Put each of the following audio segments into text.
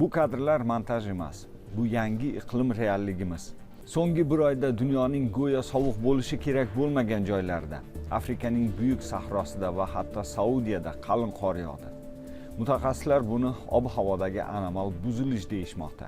Bu kadrlar montaj emas, bu yangi iqlim realligimiz. So'nggi bir oyda dunyoning go'yo sovuq bo'lishi kerak bo'lmagan joylarida, Afrikaning buyuk sahrosida va hatto Saudiyada qalin qor yog'di. Mutaxassislar buni ob-havodagi anomal buzilish deyishmoqda.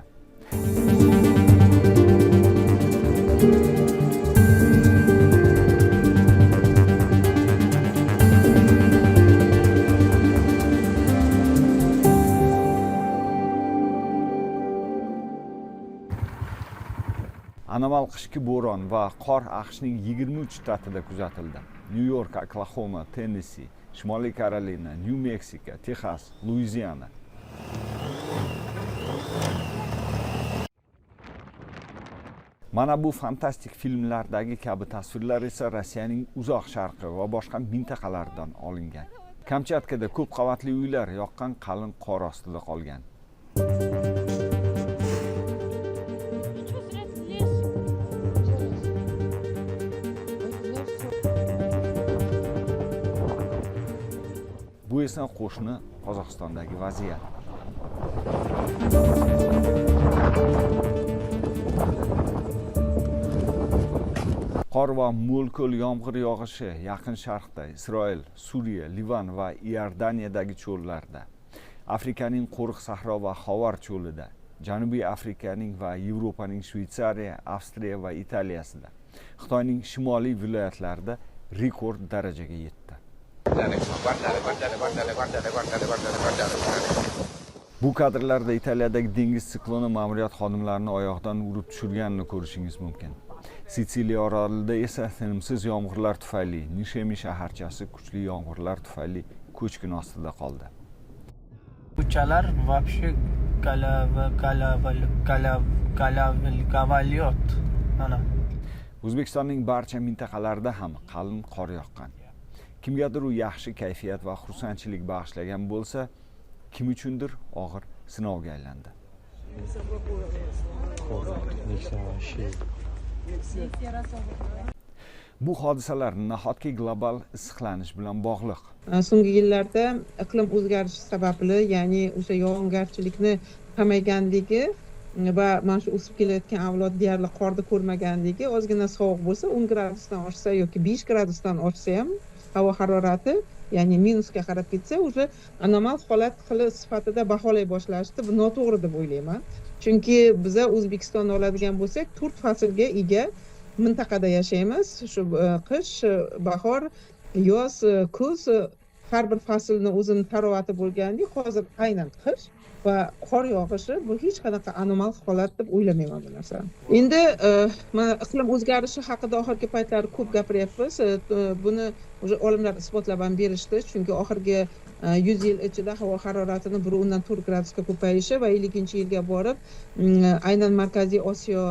Anomal qishki bo'ron va qor AQShning 23 shtatida kuzatildi. Nyu-York, Oklahoma, Tennessee, Shimoliy Karolina, Nyu-Meksika, Texas, Luiziana. Mana bu fantastik filmlardagi kabi tasvirlar esa Rossiyaning uzoq sharqi va boshqa mintaqalaridan olingan. Kamchatkada ko'p qavatli uylar yoqqan qalin qor ostida qolgan. Ничего, зря ты лезешь. Bu esa qo'shni Qozog'istondagi vaziyat. Qor va mo'l-ko'l yomg'ir yog'ishi Yaqin Sharqda, Isroil, Suriya, Livan va Iordaniyadagi cho'llarda, Afrikaning qo'riq sahro va Xovar cho'lida, Janubiy Afrikaning va Yevropaning Shvetsariya, Avstriya va Italiyasida, Xitoyning shimoliy viloyatlarida rekord darajaga yetdi. Bu kadrlarda Italiyadagi dengiz sikloni ma'muriyat xodimlarini oyoqdan urib tushirganini ko'rishingiz mumkin. Sitsiliya orolida esa tinimsiz yomg'irlar tufayli Nishemi shaharchasi kuchli yomg'irlar tufayli ko'chkin ostida qoldi. Ko'chalar вообще galava galava galava galava gavalyot. Mana. O'zbekistonning barcha mintaqalarida ham qalin qor yoqqan. Kimgadir u yaxshi kayfiyat va xursandchilik bag'ishlagan bo'lsa, kim uchundir og'ir sinovga aylandi. Bu hodisalar nahotki global issiqlanish bilan bog'liq? So'nggi yillarda iqlim o'zgarishi sababli, ya'ni o'sha yog'ingarchilikni kamayganligi va mana shu o'sib kelayotgan avlod deyarli qorni ko'rmaganligi, ozgina sovuq bo'lsa 10 gradusdan oshsa yoki 5 gradusdan oshsa ham havo harorati, ya'ni minusga qarab ketsa, уже anomal holat qilib sifatida baholay boshlashdi. Bu noto'g'ri deb o'ylayman. Chunki biza O'zbekistonni oladigan bo'lsak, 4 faslga ega mintaqada yashaymiz. Shu qish, bahor, yoz, kuz, har bir faslni o'zini tarovati bo'lgandek, hozir aynan qish va qor yog'ishi bu hech qanaqa anomal holat deb o'ylamayman bu narsani. Endi mana iqlim o'zgarishi haqida oxirgi paytlari ko'p gapiryapmiz. Buni уже olimlar isbotlab ham berishdi, chunki oxirgi 100 yil ichida havo haroratini 1.4 gradusga ko'payishi va 50-yilga borib aynan Markaziy Osiyo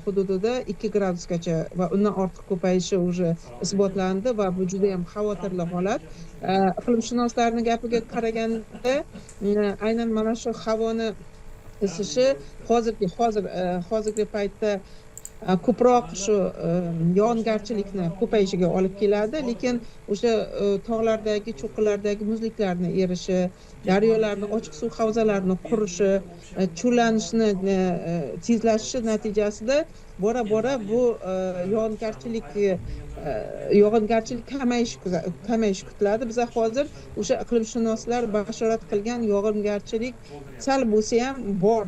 hududida 2 gradusgacha va undan ortiq ko'payishi уже isbotlandi va bu juda ham xavotirli holat. Iqlimshunoslarning gapiga qaraganda aynan mana shu havoni isishi hozirgi paytda ko'proq shu yog'ingarchilikni ko'payishiga olib keladi, lekin o'sha tog'lardagi, cho'qqilardagi muzliklarni erishi, daryolarni, ochiq suv havzalarini qurishi, cho'llanishni tezlashishi natijasida bora-bora bu yog'ingarchilik kamayishi kutiladi. Biz hozir o'sha iqlimshunoslar bashorat qilgan yog'ingarchilik sal bo'lsa ham bor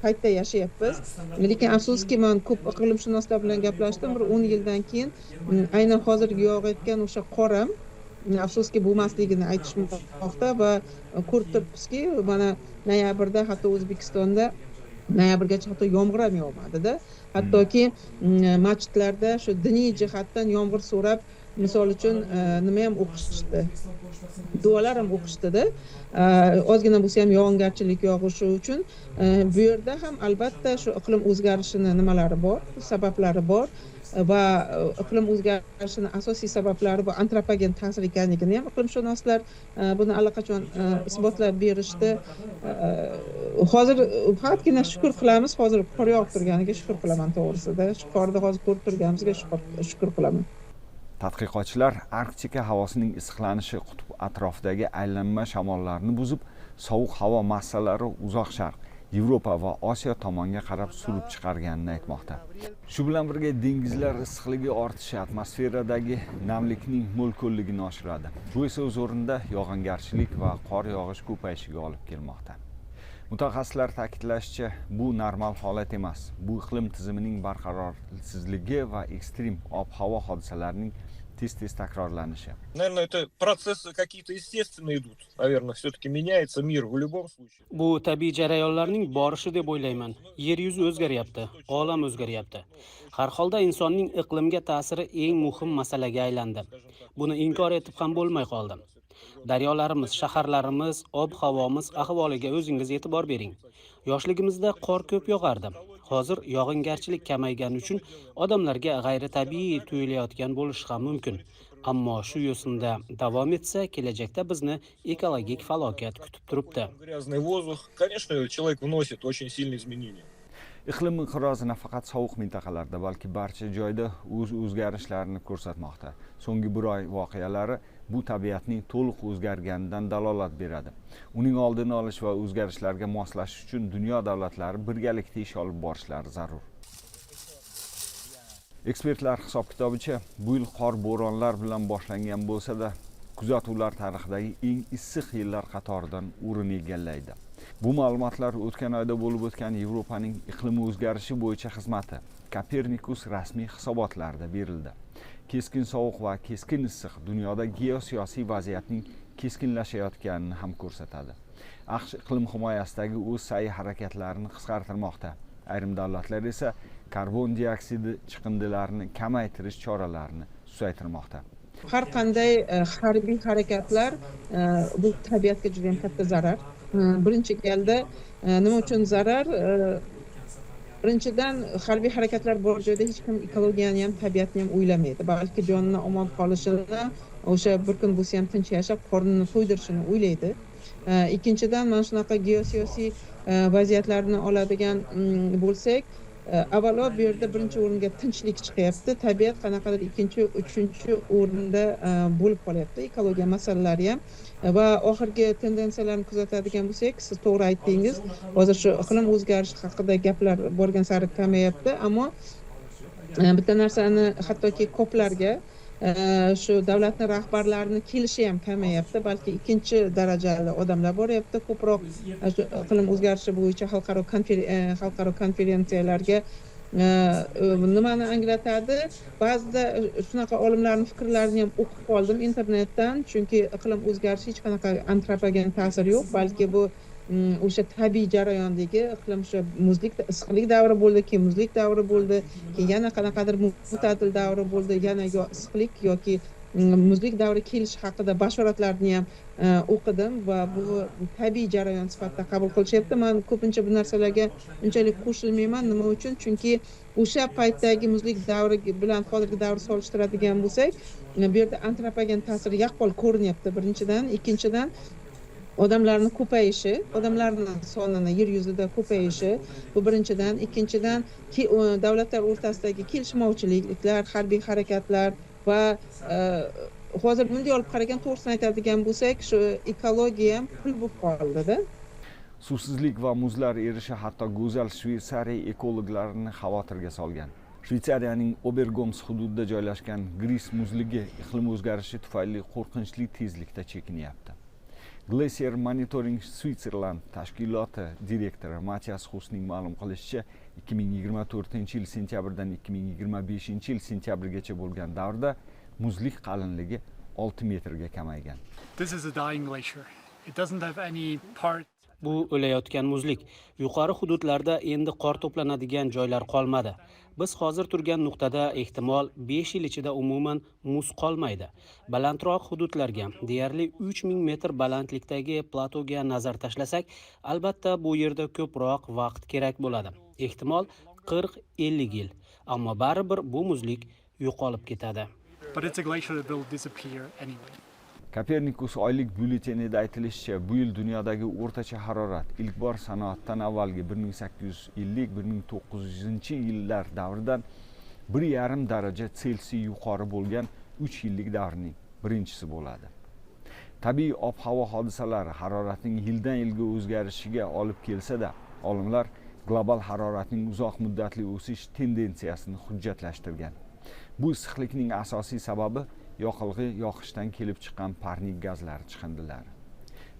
paytda yashayapmiz. Lekin afsuski, men ko'p iqlimshunoslar bilan gaplashdim, bir 10 yildan keyin aynan hozirgi yog'ayotgan o'sha qor ham afsuski bo'lmasligini aytishmoqda va ko'rib turibmizki, mana noyabrda hatto O'zbekistonda noyabrgacha hatto yomg'ir ham yog'madida. Hattoki masjidlarda shu diniy jihatdan yomg'ir so'rab, misol uchun, nima ham o'qishdi, duolar ham o'qishdida. Ozgina bo'lsa ham yog'ingarchilik yog'ishi uchun. Bu yerda ham albatta shu iqlim o'zgarishini nimalari bor, sabablari bor va iqlim o'zgarishini asosiy sabablari bu antropogen ta'sir ekanligini ham iqlimshunoslar buni allaqachon isbotlab berishdi. Hozir faqatgina shukur qilamiz, hozir qor yog'ib turganiga shukur qilaman to'g'risida. Shu qorni hozir ko'rib turganimizga shukur qilaman. Tadqiqotchilar Arktika havosining issiqlanishi qutb atrofidagi aylanma shamollarni buzib, sovuq havo massalari uzoq sharq, Yevropa va Osiyo tomonga qarab surib chiqarganini aytmoqda. Shu bilan birga dengizlar issiqligi ortishi atmosferadagi namlikning mo'l-ko'lligini oshiradi. Bu esa o'z o'rnida yog'ingarchilik va qor yog'ish ko'payishiga olib kelmoqda. Mutaxassislar ta'kidlashicha, bu normal holat emas. Bu iqlim tizimining barqarorsizligi va ekstrem ob-havo hodisalarining tez-tez takrorlanishi. Наверное, это процессы какие-то естественные идут. Наверное, все-таки меняется мир в любом случае. Bu tabiiy jarayonlarning borishi deb o'ylayman. Yer yuzi o'zgaryapti, olam o'zgaryapti. Har holda insonning iqlimga ta'siri eng muhim masalaga aylandi. Buni inkor etib ham bo'lmay qoldi. Daryolarimiz, shaharlarimiz, ob-havomiz ahvoliga o'zingiz e'tibor bering. Yoshligimizda qor ko'p yog'ardi. Hozir yog'ingarchilik kamaygani uchun odamlarga g'ayritabiiy tuyulayotgan bo'lishi ham mumkin. Ammo shu yo'sinda davom etsa, kelajakda bizni ekologik falokat kutib turibdi. Грязный воздух, конечно, человек вносит очень сильные изменения. Iqlim inqirozi nafaqat sovuq mintaqalarda, balki barcha joyda o'z o'zgarishlarini ko'rsatmoqda. So'nggi bir oy voqealari bu tabiatning to'liq o'zgarganidan dalolat beradi. Uning oldini olish va o'zgarishlarga moslashish uchun dunyo davlatlari birgalikda ish olib borishlari zarur. Ekspertlar hisob-kitobicha, bu yil qor bo'ronlar bilan boshlangan bo'lsa-da, kuzatuvlar tarixidagi eng issiq yillar qatoridan o'rin egallaydi. Bu ma'lumotlar o'tgan oyda bo'lib o'tgan Yevropaning iqlim o'zgarishi bo'yicha xizmati Copernicus rasmiy hisobotlarida berildi. Keskin sovuq va keskin issiq dunyoda geosiyosiy vaziyatning keskinlashayotganini ham ko'rsatadi. AQSh iqlim himoyasidagi o'z sa'y harakatlarini qisqartirmoqda. Ayrim davlatlar esa karbon dioksidi chiqindilarini kamaytirish choralarini susaytirmoqda. Har qanday harbiy harakatlar bu tabiatga juda ham katta zarar. Birinchi galda nima uchun zarar? Birinchidan, harbiy harakatlar bor joyda hech kim ekologiyani ham, tabiatni ham o'ylamaydi, balki jonini omon qolishini, o'sha bir kun bo'lsa ham tinch yashab, qornini to'ydirishini o'ylaydi. Ikkinchidan, mana shunaqa geosiyosiy vaziyatlarni oladigan bo'lsak, avvalo bu yerda birinchi o'ringa tinchlik chiqyapti, tabiat qanaqadir ikkinchi, uchinchi o'rinda bo'lib qolyapti, ekologiya masalalari ham. Va oxirgi tendensiyalarni kuzatadigan bo'lsak, siz to'g'ri aytdingiz, hozir shu iqlim o'zgarishi haqida gaplar borgan sari kamayapti, ammo bitta narsani, hattoki COPlarga shu davlatni rahbarlarini kelishi ham kamayapti, balki ikkinchi darajali odamlar boryapti ko'proq shu iqlim o'zgarishi bo'yicha xalqaro konferensiyalarga. Nimani anglatadi? Ba'zida shunaqa olimlarning fikrlarini ham o'qib qoldim internetdan, chunki iqlim o'zgarishi hech qanaqa antropogen ta'sir yo'q, balki bu o'sha tabiiy jarayondagi iqlim, o'sha muzlik, issiqlik davri bo'ldi, keyin muzlik davri bo'ldi, keyin yana qanaqadir mo'tadil davri bo'ldi, yana yo issiqlik yoki muzlik davri kelishi haqida bashoratlarni ham o'qidim va bu tabiiy jarayon sifatida qabul qilishyapti. Man ko'pincha bu narsalarga unchalik qo'shilmayman. Nima uchun? Chunki o'sha paytdagi muzlik davri bilan hozirgi davrni solishtiradigan bo'lsak, bu yerda antropogen ta'sir yaqqol ko'rinyapti birinchidan. Ikkinchidan, odamlarni ko'payishi, odamlarni sonini yer yuzida ko'payishi, bu birinchidan. Ikkinchidan, davlatlar o'rtasidagi kelishmovchiliklar, harbiy harakatlar va hozir bunday olib qaragan, to'g'risini aytadigan bo'lsak, shu ekologiya ham pul bo'lib qoldida. Suvsizlik va muzlar erishi hatto go'zal Shveytsariya ekologlarini xavotirga solgan. Shveytsariyaning Obergoms hududida joylashgan Gris muzligi iqlim o'zgarishi tufayli qo'rqinchli tezlikda chekinyapti. Glacier Monitoring Switzerland tashkiloti direktori Matias Husning ma'lum qilishicha, 2024 yil sentyabrdan 2025 yil sentyabrgacha bo'lgan davrda muzlik qalinligi 6 metrga kamaygan. This is a dying glacier. It doesn't have any part Bu o'layotgan muzlik. Yuqori hududlarda endi qor to'planadigan joylar qolmadi. Biz hozir turgan nuqtada ehtimol 5 yil ichida umuman muz qolmaydi. Balandroq hududlarga, deyarli 3000 metr balandlikdagi platoga nazar tashlasak, albatta bu yerda ko'proq vaqt kerak bo'ladi. Ehtimol 40-50 yil. Ammo baribir bu muzlik yo'qolib ketadi. But it's a glacier that will disappear anyway. Copernicus oylik byulletenida aytilishicha, bu yil dunyodagi o'rtacha harorat ilk bor sanoatdan avvalgi 1850-1900 yillar davridan 1,5 daraja Selsiy yuqori bo'lgan 3 yillik davrning birinchisi bo'ladi. Tabiiy ob-havo hodisalari haroratning yildan yilga o'zgarishiga olib kelsa-da, Olimlar global haroratning uzoq muddatli o'sish tendensiyasini hujjatlashtirgan. Bu issiqlikning asosiy sababi yoqilg'i yoqishdan kelib chiqqan parnik gazlari chiqindilari.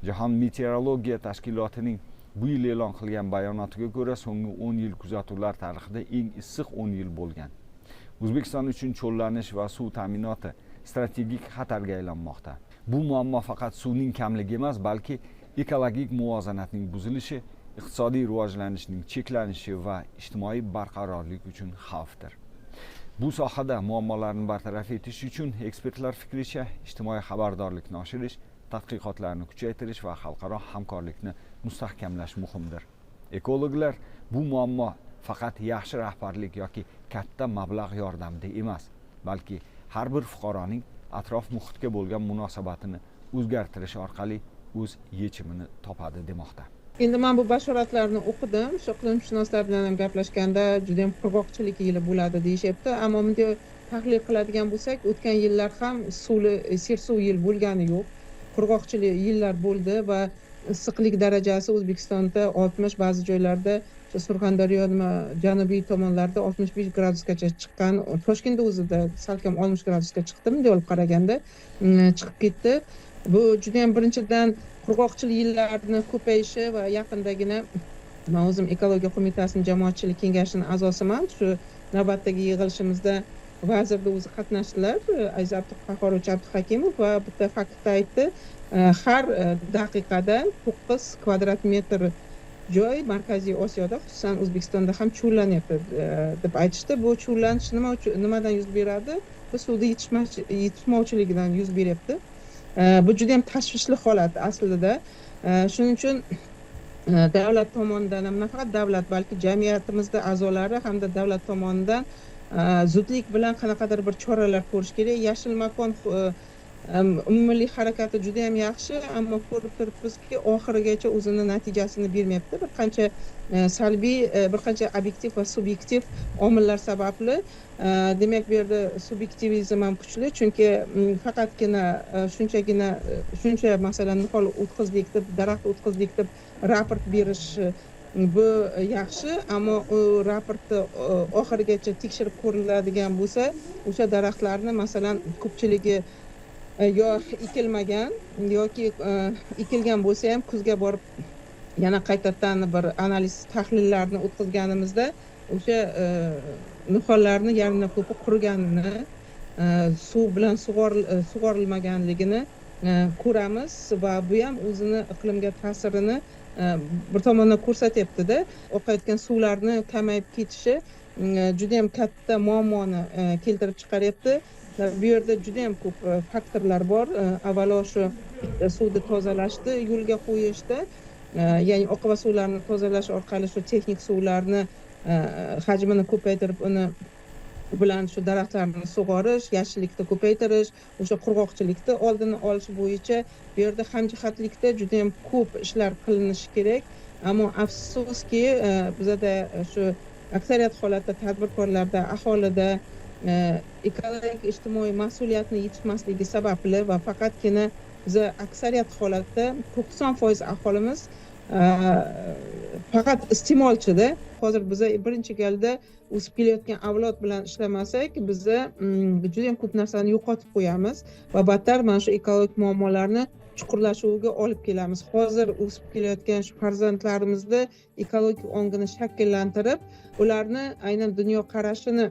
Jahon meteorologiya tashkilotining bu yil e'lon qilgan bayonotiga ko'ra, so'nggi 10 yil kuzatuvlar tarixida eng issiq 10 yil bo'lgan. O'zbekiston uchun cho'llanish va suv ta'minoti strategik xatarga aylanmoqda. Bu muammo faqat suvning kamligi emas, balki ekologik muvozanatning buzilishi, iqtisodiy rivojlanishning cheklanishi va ijtimoiy barqarorlik uchun xavfdir. Bu sohada muammolarni bartaraf etish uchun ekspertlar fikricha ijtimoiy xabardorlikni oshirish, tadqiqotlarni kuchaytirish va xalqaro hamkorlikni mustahkamlash muhimdir. Ekologlar bu muammo faqat yaxshi rahbarlik yoki katta mablag' yordamida emas, balki har bir fuqaroning atrof muhitga bo'lgan munosabatini o'zgartirish orqali o'z yechimini topadi demoqda. Endi men bu bashoratlarni o'qidim, o'sha iqlimshunoslar bilan ham gaplashganda juda ham qurg'oqchilik yili bo'ladi deyishyapti. Ammo bunday tahlil qiladigan bo'lsak, o'tgan yillar ham suvli sersuv yil bo'lgani yo'q. Qurg'oqchilik yillar bo'ldi va issiqlik darajasi O'zbekistonda 60, ba'zi joylarda o'sha Surxondaryo nima janubiy tomonlarda 65 gradusgacha chiqqan. Toshkentda o'zida salkam 60 gradusga chiqdi, bunday olib qaraganda chiqib ketdi. Bu juda ham birinchidan qurg'oqchilik yillarni ko'payishi va yaqindagina men o'zim ekologiya qo'mitasining jamoatchilik kengashining a'zosiman. Shu navbatdagi yig'ilishimizda vazirni o'zi qatnashdilar, Aziz Abduqahhorovich Abduhakimov, va bitta faktni aytdi. Har daqiqada 9 kvadrat metr joy Markaziy Osiyoda, xususan O'zbekistonda ham cho'llanyapti deb aytishdi. Bu cho'llanish nima uchun, nimadan yuz beradi? Bu suvni yetishmovchiligidan yuz beryapti. Bu juda ham tashvishli holat aslida. Shuning uchun davlat tomonidan ham, nafaqat davlat, balki jamiyatimizda a'zolari hamda davlat tomonidan zudlik bilan qanaqadir bir choralar ko'rish kerak. Yashil makon umummilliy harakati juda ham yaxshi, ammo ko'rib turibmizki, oxirigacha o'zini natijasini bermayapti. Bir qancha salbiy, bir qancha obyektiv va subyektiv omillar sababli. Demak, bu yerda subyektivizm ham kuchli, chunki faqatgina shunchagina shuncha masalan nihol o'tqizdik deb, daraxt o'tqizdik deb raport berish bu yaxshi, ammo u raportni oxirigacha tekshirib ko'riladigan bo'lsa, o'sha daraxtlarni masalan ko'pchiligi yo ekilmagan yoki ekilgan bo'lsa ham kuzga borib yana qaytadan bir analiz tahlillarni o'tkazganimizda o'sha nihollarni yarmidan ko'pi quriganini, suv bilan sug'orilmaganligini ko'ramiz va bu ham o'zini iqlimga ta'sirini bir tomondan ko'rsatyapti-da. Oqayotgan suvlarni kamayib ketishi juda ham katta muammoni keltirib chiqaryapti. Bu yerda juda ham ko'p faktorlar bor. Avvalo shu suvni tozalashni yo'lga qo'yishda, ya'ni oqova suvlarni tozalash orqali shu texnik suvlarni hajmini ko'paytirib, uni bilan shu daraxtlarni sug'orish, yashillikni ko'paytirish, o'sha qurg'oqchilikni oldini olish bo'yicha bu yerda hamjihatlikda juda ham ko'p ishlar qilinishi kerak. Ammo afsuski, bizada shu aksariyat holatda tadbirkorlarda, aholida ekologik ijtimoiy mas'uliyatni yetishmasligi sababli va faqatgina biza aksariyat holatda 90% aholimiz faqat iste'molchida. Hozir biza birinchi galda o'sib kelayotgan avlod bilan ishlamasak, biza juda ham ko'p narsani yo'qotib qo'yamiz va battar mana shu ekologik muammolarni chuqurlashuviga olib kelamiz. Hozir o'sib kelayotgan shu farzandlarimizni ekologik ongini shakllantirib, ularni aynan dunyoqarashini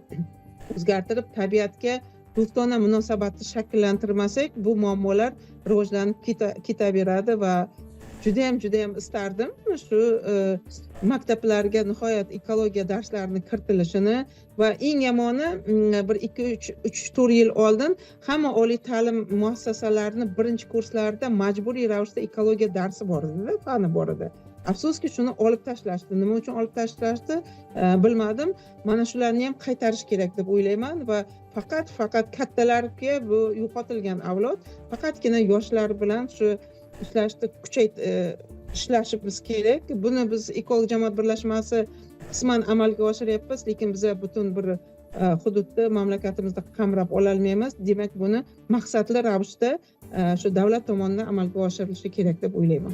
o'zgartirib, tabiatga do'stona munosabatni shakllantirmasak, bu muammolar rivojlanib ketaveradi va juda ham istardim shu maktablarga nihoyat ekologiya darslarini kiritilishini va eng yomoni bir 2 3 4 yil oldin hamma oliy ta'lim muassasalarini birinchi kurslarida majburiy ravishda ekologiya darsi bor edi, fani bor edi. Afsuski, shuni olib tashlashdi. Nima uchun olib tashlashdi, bilmadim. Mana shularni ham qaytarish kerak deb o'ylayman va faqat kattalarga bu yo'qotilgan avlod, faqatgina yoshlar bilan shu ishlashni ishlashimiz kerak. Buni biz ekolog jamoat birlashmasi qisman amalga oshiryapmiz, lekin biza butun bir hududni mamlakatimizda qamrab ololmaymiz. Demak, buni maqsadli ravishda shu davlat tomonidan amalga oshirilishi kerak deb o'ylayman.